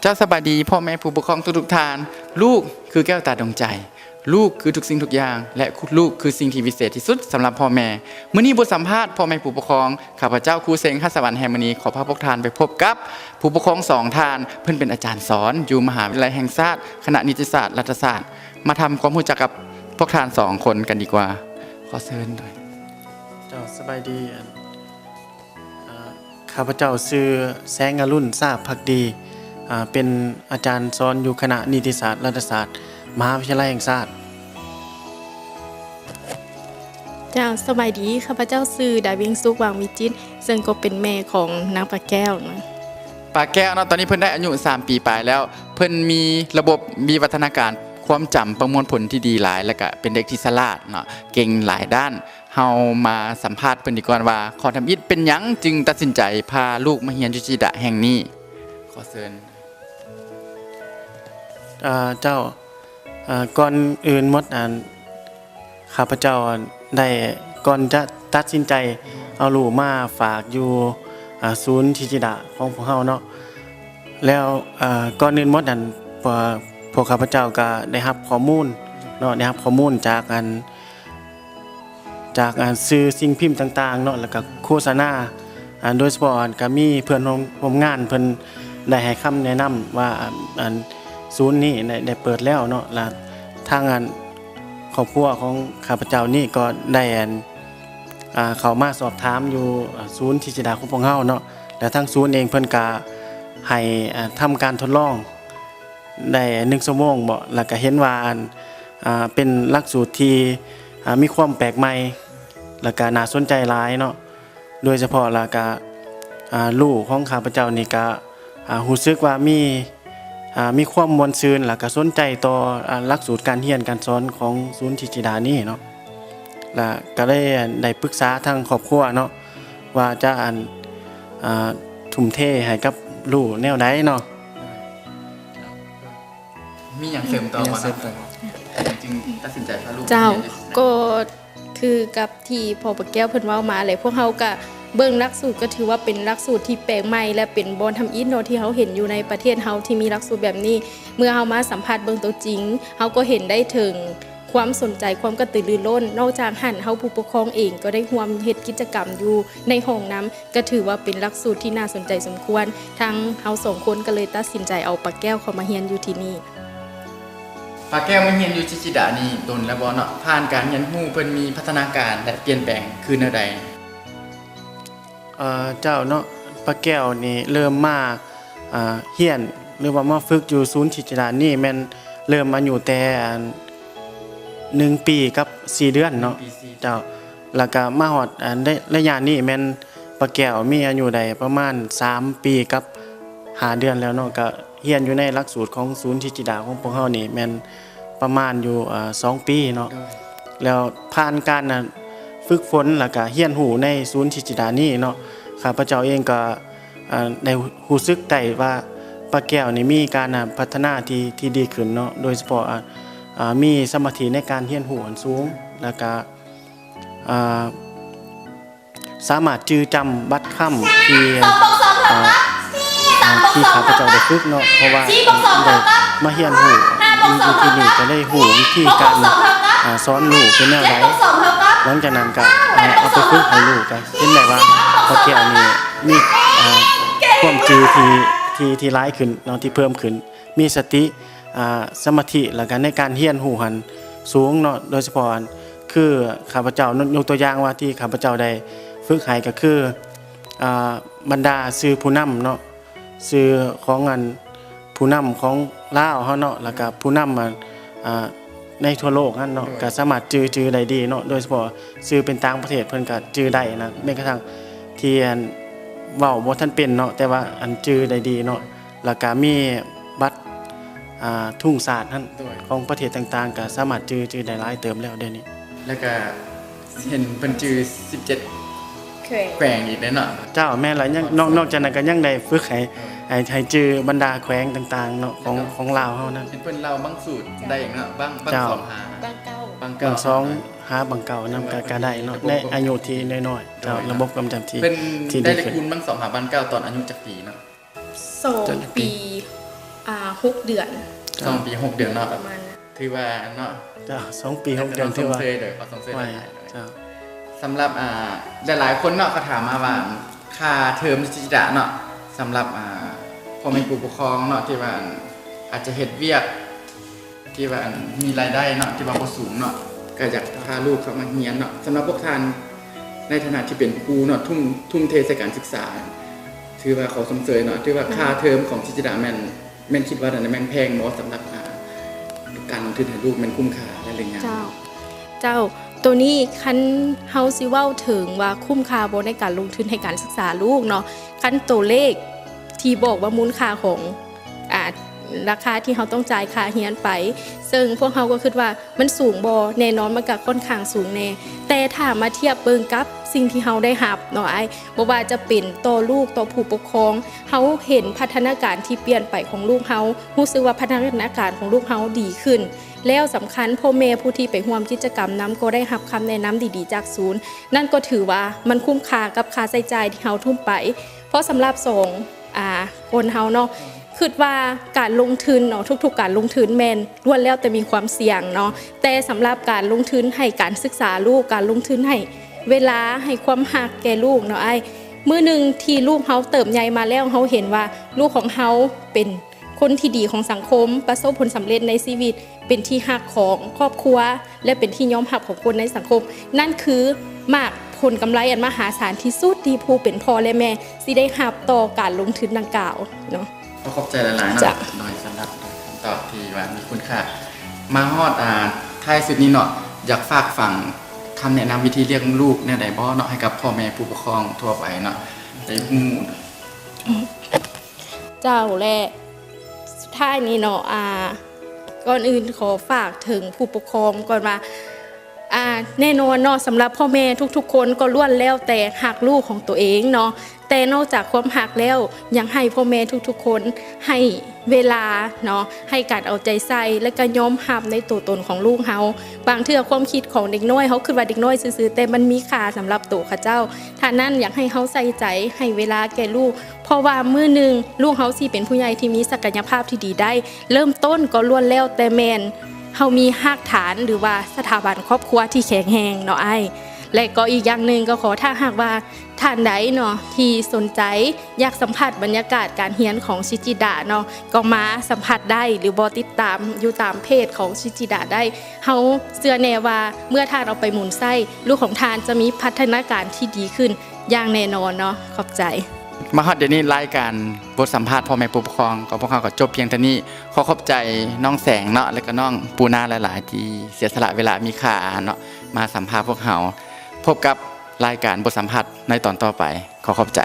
ເຈົ້າສະບາຍດີພໍ່ແມ່ຜູ້ປົກຄອງທຸກໆທ່ານ. ລູກຄືແກ້ວຕາດວງໃຈ, ລູກຄືທຸກສິ່ງທຸກຢ່າງ ແລະ ລູກຄືສິ່ງທີ່ວິເສດທີ່ສຸດສຳລັບພໍ່ແມ່. ມື້ນີ້ບົດສຳພາດພໍ່ແມ່ຜູ້ປົກຄອງ, ຂ້າພະເຈົ້າ ຄູເສັງ ຮັດສະຫວັນ ແຫ່ງມື້ນີ້ ຂໍພາພວກທ່ານໄປພົບກັບຜູ້ປົກຄອງສອງທ່ານ. ເພິ່ນເປັນອາຈານສອນຢູ່ມະຫາວິທະຍາໄລແຫ່ງຊາດ ຄະນະນິຕິສາດ ລັດຖະສາດ. ມາທຳຄວາມຮູ້ຈັກກັບພວກທ່ານສອງຄົນກັນດີກວ່າ. ຂໍເຊີນ. ເຈົ້າສະບາຍດີ. ອາ ຂ້າພະເຈົ້າຊື່ ແສງອະລຸນ ຊາບພັກດີ, ອາ ເປັນອາຈານສອນຢູ່ຄະນະນິຕິສາດ ລັດຖະສາດ ມະຫາວິທະຍາໄລແຫ່ງຊາດ. ເຈົ້າ ສະບາຍດີ, ຂ້າພະເຈົ້າຊື່ ດາວຽງສຸກ ຫວັງວິຈິດ, ເຊິ່ງກໍເປັນແມ່ຂອງນາງປາແກ້ວນະ. ປາແກ້ວເນາະ, ຕອນນີ້ເພິ່ນໄດ້ອາຍຸສາມປີປາຍແລ້ວ, ເພິ່ນມີລະບົບວິວັດທະນາການຄວາມຈຳປະມວນຜົນທີ່ດີຫຼາຍ ແລະ ກະເປັນເດັກທີ່ສະຫຼາດເນາະ, ເກັ່ງຫຼາຍດ້ານ. ເຮົາມາສຳພາດເພິ່ນດີກ່ອນວ່າ ຂໍ້ທຳອິດເປັນຫຍັງຈຶ່ງຕັດສິນໃຈພາລູກມາຮຽນຢູ່ຊິດາແຫ່ງນີ້? ຂໍເຊີນ. ເຈົ້າ ເຈົ້າ ອາ ກ່ອນອື່ນໝົດ ອັນ ຂ້າພະເຈົ້າໄດ້ ກ່ອນຈະຕັດສິນໃຈເອົາລູກມາຝາກຢູ່ ອາ ສູນທີ່ຊິດາຂອງພວກເຮົາເນາະ, ແລ້ວ ອາ ກ່ອນອື່ນໝົດນັ້ນ ພວກ ພວກຂ້າພະເຈົ້າກໍໄດ້ຮັບຂໍ້ມູນເນາະ, ໄດ້ຮັບຂໍ້ມູນຈາກ ອັນ ຈາກ ອັນ ສື່ສິ່ງພິມຕ່າງໆເນາະ ແລ້ວກໍໂຄສະນາ ອັນ ໂດຍສະເພາະ ອັນ ກໍມີເພື່ອນຮ່ວມ ຮ່ວມງານເພິ່ນໄດ້ໃຫ້ຄຳແນະນຳວ່າ ອັນ ອັນ ສູນນີ້ໄດ້ ໄດ້ເປີດແລ້ວເນາະ, ແລະ ທາງ ອັນ ຄອບຄົວຂອງຂ້າພະເຈົ້ານີ້ກໍໄດ້ ອັນ ອາ ເຂົ້າມາສອບຖາມຢູ່ ອາ ສູນທີ່ຊິດາຂອງພວກເຮົາເນາະ, ແລະ ທາງສູນເອງເພິ່ນກໍໃຫ້ ອາ ທຳການທົດລອງ ໄດ້ໜຶ່ງຊົ່ວໂມງເບາະ ແລ້ວກະເຫັນວ່າ ອັນ ອ່າ ເປັນຫຼັກສູດທີ່ ອ່າ ມີຄວາມແປກໃໝ່ ແລ້ວກະໜ້າສົນໃຈຫຼາຍເນາະ, ໂດຍສະເພາະແລ້ວກະ ອ່າ ລູກຂອງຂ້າພະເຈົ້ານີ້ກະ ອ່າ ຮູ້ສຶກວ່າມີ ອ່າ ມີຄວາມມ່ວນຊື່ນ ແລ້ວກະສົນໃຈຕໍ່ ອ່າ ຫຼັກສູດການຮຽນການສອນຂອງສູນທິດຈິດານີ້ເນາະ. ແລ້ວກໍເລີຍໄດ້ປຶກສາທາງຄອບຄົວເນາະ ວ່າຈະ ອັນ ອ່າ ທຸ່ມເທໃຫ້ກັບລູກແນວໃດເນາະ. ມີຫຍັງເສີມຕໍ່ບໍ່ເນາະ? ເປັນຫຍັງຈຶ່ງຕັດສິນໃຈພາລູກມາຮຽນຢູ່ທີ່ນີ້? ເຈົ້າ ກໍຄືກັບທີ່ພໍ່ປະແກ້ວເພິ່ນເວົ້າມາແຫຼະ, ພວກເຮົາກະເບິ່ງຫຼັກສູດ ກໍຖືວ່າເປັນຫຼັກສູດທີ່ແປກໃໝ່ ແລະ ເປັນບ່ອນທຳອິດເນາະ ທີ່ເຮົາເຫັນຢູ່ໃນປະເທດເຮົາທີ່ມີຫຼັກສູດແບບນີ້. ເມື່ອເຮົາມາສຳຜັດເບິ່ງຕົວຈິງ ເຮົາກໍເຫັນໄດ້ເຖິງ ຄວາມສົນໃຈ ຄວາມກະຕືລືລົ້ນ. ນອກຈາກຫັ້ນ ເຮົາຜູ້ປົກຄອງເອງກໍໄດ້ຮ່ວມເຮັດກິດຈະກຳຢູ່ໃນຫ້ອງນຳ, ກໍຖືວ່າເປັນຫຼັກສູດທີ່ໜ້າສົນໃຈສົມຄວນ. ທາງເຮົາສອງຄົນກໍເລີຍຕັດສິນໃຈເອົາປາແກ້ວເຂົ້າມາຮຽນຢູ່ທີ່ນີ້. ປາແກ້ວມາຮຽນຢູ່ທິດຈິດານີ້ດົນແລ້ວບໍ່ເນາະ? ຜ່ານການຮຽນຮູ້ເພິ່ນມີພັດທະນາການ ແລະ ປ່ຽນແປງຄືແນວໃດ? ເຈົ້າເນາະ, ປາແກ້ວນີ້ເລີ່ມມາ ອ່າ ຮຽນ ຫຼືວ່າມາຝຶກຢູ່ສູນທິດຈິດານີ້ແມ່ນເລີ່ມອາຍຸແຕ່ ອັນ ໜຶ່ງປີກັບສີ່ເດືອນເນາະ. ໜຶ່ງປີສີ່ ເຈົ້າ, ແລ້ວກະມາຮອດ ອັນ ໄລຍະນີ້ແມ່ນປາແກ້ວມີອາຍຸໄດ້ປະມານສາມປີກັບຫ້າເດືອນແລ້ວເນາະ, ກະຮຽນຢູ່ໃນຫຼັກສູດຂອງສູນທິດຈິດາຂອງພວກເຮົານີ້ແມ່ນ ປະມານຢູ່ ເອີ ສອງປີເນາະ. ໂດຍ ແລ້ວຜ່ານການ ອັນ ຝຶກຝົນ ແລ້ວກະຮຽນຮູ້ໃນສູນທິດຈິດານີ້ເນາະ, ຂ້າພະເຈົ້າເອງກໍ ເອີ ໄດ້ຮູ້ສຶກໄດ້ວ່າ ປາແກ້ວນີ້ມີການ ອັນ ພັດທະນາທີ່ ທີ່ດີຂຶ້ນເນາະ, ໂດຍສະເພາະ ອາ ອາ ມີສະມາທິໃນການຮຽນຮູ້ອັນສູງ ແລ້ວກະ ອາ ສາມາດຈື່ຈຳບັດຄຳທີ່ ເອີ ເອີ ທີ່ຂ້າພະເຈົ້າໄດ້ຝຶກເນາະ, ເພາະວ່າໄດ້ມາຮຽນຮູ້ຢູ່ທີ່ນີ້ ກໍໄດ້ຮູ້ວິທີການ ເອີ ສອນລູກເປັນແນວໃດ. ຫຼັງຈາກນັ້ນກໍ ເອີ ເອົາໄປຝຶກໃຫ້ລູກ, ກໍເຫັນໄດ້ວ່າປາແກ້ວນີ້ມີ ເອີ ຄວາມຈື່ທີ່ ທີ່ ທີ່ຫຼາຍຂຶ້ນເນາະ, ທີ່ເພີ່ມຂຶ້ນ, ມີສະຕິ ອ່າ ສະມາທິ ແລ້ວກະໃນການຮຽນຮູ້ຫັ້ນສູງເນາະ, ໂດຍສະເພາະ ອັນ ຄືຂ້າພະເຈົ້າ ຍົກຕົວຢ່າງວ່າທີ່ຂ້າພະເຈົ້າໄດ້ຝຶກໃຫ້ ກໍຄື ອ່າ ບັນດາຊື່ຜູ້ນຳເນາະ, ຊື່ຂອງ ອັນ ຜູ້ນຳຂອງລາວເຮົາເນາະ, ແລ້ວກະຜູ້ນຳ ອັນ ອ່າ ໃນທົ່ວໂລກຫັ້ນເນາະ, ໂດຍ ກະສາມາດຈື່ ຈື່ໄດ້ດີເນາະ, ໂດຍສະເພາະຊື່ເປັນຕ່າງປະເທດເພິ່ນກະຈື່ໄດ້ນະ, ແມ້ກະທັ່ງທີ່ ອັນ ເວົ້າບໍ່ທັນເປັນເນາະ, ແຕ່ວ່າ ອັນ ຈື່ໄດ້ດີເນາະ. ແລ້ວກະມີບັດ ອ່າ ທຸງຊາດຫັ້ນ ໂດຍ ຂອງປະເທດຕ່າງໆ ກະສາມາດຈື່ ຈື່ໄດ້ຫຼາຍເຕີບແລ້ວດຽວນີ້. ແລ້ວກະເຫັນເພິ່ນຈື່ສິບເຈັດ ແຂວງ ແຂວງອີກເດ້ເນາະ. ເຈົ້າ ແມ່ນລະ, ຍັງ ນອກ ນອກຈາກນັ້ນກະຍັງໄດ້ຝຶກໃຫ້ ໃຫ້ ໃຫ້ຈື່ບັນດາແຂວງຕ່າງໆເນາະ ຂອງ ແມ່ນເຈົ້າ ຂອງລາວເຮົານັ້ນ. ເຫັນເພິ່ນເລົ່າບາງສູດ ເຈົ້າ ໄດ້ເນາະ, ບາງ ບາງ ເຈົ້າ ສອງຫາ ບາງເກົ້າ ບາງເກົ້າ ບາງສອງຫາບາງເກົ້ານຳ ກະ ກະໄດ້ເນາະ, ໃນອາຍຸທີ່ນ້ອຍໆ. ເຈົ້າ ໂດຍ ລະບົບກວາມຈຳທີ່ ໂດຍເນາະ. ເພິ່ນ ທີ່ດີຂຶ້ນ ໄດ້ໄດ້ຄູນບາງສອງຫາບາງເກົ້າຕອນອາຍຸຈັກປີເນາະ? ສອງ ເຈົ້າ ປີ ປີ. ອ່າ ຫົກເດືອນ ສອງປີຫົກເດືອນເນາະ ປະມານນັ້ນ ຖືວ່າເນາະ ເຈົ້າ ສອງປີຫົກເດືອນ ຖືວ່າ ເຈົ້າ ສຳລັບ ອ່າ ຫຼາຍໆຄົນເນາະ ກໍຖາມມາວ່າ ຄ່າເທີມຊິດາເນາະ ສຳລັບ ອ່າ ພໍ່ແມ່ຜູ້ປົກຄອງເນາະ ທີ່ວ່າ ອາດຈະເຮັດວຽກ ທີ່ວ່າ ອັນ ມີລາຍໄດ້ເນາະ ທີ່ວ່າບໍ່ສູງເນາະ ກໍຢາກພາລູກເຂົ້າມາຮຽນເນາະ. ສຳລັບພວກທ່ານ ໃນຖານະທີ່ເປັນຄູເນາະ ທຸ່ມ ທຸ່ມເທໃສ່ການສຶກສາ ຖືວ່າຂໍຊົມເຊີຍເນາະ ຖືວ່າ ອືມ ຄ່າເທີມຂອງຊິດາແມ່ນ ແມ່ນຄິດວ່ານັ້ນແມ່ນແພງບໍ່ ສຳລັບ ອ່າ ການລົງທຶນໃຫ້ລູກ ແມ່ນຄຸ້ມຄ່າ ແລະ ຫຼືຍັງ? ເຈົ້າ ເຈົ້າ ໂຕນີ້ຄັນເຮົາຊິເວົ້າເຖິງວ່າຄຸ້ມຄ່າບໍ່ໃນການລົງທຶນໃຫ້ການສຶກສາລູກເນາະ ຄັນໂຕເລກທີ່ບອກວ່າມູນຄ່າຂອງ ອ່າ ລາຄາທີ່ເຮົາຕ້ອງຈ່າຍຄ່າຮຽນໄປ ເຊິ່ງພວກເຮົາກໍຄິດວ່າມັນສູງບໍ່? ແນ່ນອນມັນກໍຂ້ອນຂ້າງສູງແນ່ ແຕ່ຖ້າມາທຽບເບິ່ງກັບສິ່ງທີ່ເຮົາໄດ້ຮັບເນາະອ້າຍ ບໍ່ວ່າຈະເປັນຕໍ່ລູກ ຕໍ່ຜູ້ປົກຄອງ ເຮົາເຫັນພັດທະນາການທີ່ປ່ຽນໄປຂອງລູກເຮົາ ຮູ້ສຶກວ່າພັດທະນາການຂອງລູກເຮົາດີຂຶ້ນ ແລ້ວສຳຄັນພໍ່ແມ່ຜູ້ທີ່ໄປຮ່ວມກິດຈະກຳນຳ ກໍໄດ້ຮັບຄຳແນະນຳດີໆຈາກສູນ ນັ້ນກໍຖືວ່າມັນຄຸ້ມຄ່າກັບຄ່າໃຊ້ຈ່າຍທີ່ເຮົາທຸ່ມໄປ ເພາະສຳລັບສອງ ອ່າ ຄົນເຮົາເນາະ ຄິດວ່າການລົງທຶນເນາະ ທຸກໆການລົງທຶນແມ່ນລ້ວນແລ້ວແຕ່ມີຄວາມສ່ຽງເນາະ ແຕ່ສຳລັບການລົງທຶນໃຫ້ການສຶກສາລູກ ການລົງທຶນໃຫ້ເວລາ ໃຫ້ຄວາມຮັກແກ່ລູກເນາະອ້າຍ ມື້ໜຶ່ງທີ່ລູກເຮົາເຕີບໃຫຍ່ມາແລ້ວ ເຮົາເຫັນວ່າລູກຂອງເຮົາເປັນຄົນທີ່ດີຂອງສັງຄົມ ປະສົບຜົນສຳເລັດໃນຊີວິດ ເປັນທີ່ຮັກຂອງຄອບຄົວ ແລະ ເປັນທີ່ຍອມຮັບຂອງຄົນໃນສັງຄົມ ນັ້ນຄືໝາກຜົນກຳໄລອັນມະຫາສານທີ່ສຸດທີ່ຜູ້ເປັນພໍ່ ແລະ ແມ່ຊິໄດ້ຮັບຕໍ່ການລົງທຶນດັ່ງກ່າວເນາະ. ຂໍຂອບໃຈຫຼາຍໆເນາະ ເຈົ້າ ໂດຍສຳລັບຄຳຕອບທີ່ວ່າມີຄຸນຄ່າ. ມາຮອດ ອ່າ ທ້າຍສຸດນີ້ເນາະ ຢາກຝາກຝັງຄຳແນະນຳວິທີລ້ຽງລູກແນວໃດບໍ່ເນາະ ໃຫ້ກັບພໍ່ແມ່ຜູ້ປົກຄອງທົ່ວໄປເນາະ ໄດ້ຮູ້. ເຈົ້າ ແລະ ສຸດທ້າຍນີ້ເນາະ ອ່າ ກ່ອນອື່ນຂໍຝາກເຖິງຜູ້ປົກຄອງກ່ອນວ່າ ອ່າ ແນ່ນອນເນາະ ສຳລັບພໍ່ແມ່ທຸກໆຄົນກໍລ້ວນແລ້ວແຕ່ຮັກລູກຂອງຕົວເອງເນາະ ແຕ່ນອກຈາກຄວາມຮັກແລ້ວ ຍັງໃຫ້ພໍ່ແມ່ທຸກໆຄົນໃຫ້ເວລາເນາະ ໃຫ້ການເອົາໃຈໃສ່ ແລະ ກໍຍອມຮັບໃນຕົວຕົນຂອງລູກເຮົາ. ບາງເທື່ອຄວາມຄິດຂອງເດັກນ້ອຍ ເຮົາຄິດວ່າເດັກນ້ອຍຊື່ໆ ແຕ່ມັນມີຄ່າສຳລັບໂຕເຂົາເຈົ້າ. ຖ້ານັ້ນ ຢາກໃຫ້ເຮົາໃສ່ໃຈ ໃຫ້ເວລາແກ່ລູກ ເພາະວ່າມື້ໜຶ່ງລູກເຮົາຊິເປັນຜູ້ໃຫຍ່ທີ່ມີສັກກະຍະພາບທີ່ດີໄດ້ ເລີ່ມຕົ້ນກໍລ້ວນແລ້ວແຕ່ແມ່ນເຮົາມີຮາກຖານ ຫຼືວ່າສະຖາບັນຄອບຄົວທີ່ແຂງແຮງເນາະອ້າຍ. ແລະ ກໍອີກຢ່າງໜຶ່ງກໍຂໍ ຖ້າຫາກວ່າທ່ານໃດເນາະທີ່ສົນໃຈຢາກສຳຜັດບັນຍາກາດການຮຽນຂອງຊິດາເນາະ ກໍມາສຳຜັດໄດ້ ຫຼືບໍ່ຕິດຕາມຢູ່ຕາມເພຈຂອງຊິດາໄດ້. ເຮົາເຊື່ອແນ່ວ່າເມື່ອທ່ານເອົາໄປໝູນໃຊ້ ລູກຂອງທ່ານຈະມີພັດທະນາການທີ່ດີຂຶ້ນ ຢ່າງແນ່ນອນເນາະ. ຂອບໃຈ. ມາຮອດດຽວນີ້ ລາຍການບົດສຳພາດພໍ່ແມ່ຜູ້ປົກຄອງຂອງພວກເຮົາກໍຈົບພຽງເທົ່ານີ້. ຂໍຂອບໃຈນ້ອງແສງເນາະ ແລະກໍນ້ອງປູນາຫຼາຍໆ ທີ່ເສຍສະຫຼະເວລາມີຄ່າເນາະ ມາສຳພາດພວກເຮົາ. ພົບກັບລາຍການບົດສຳພາດໃນຕອນຕໍ່ໄປ. ຂໍຂອບໃຈ.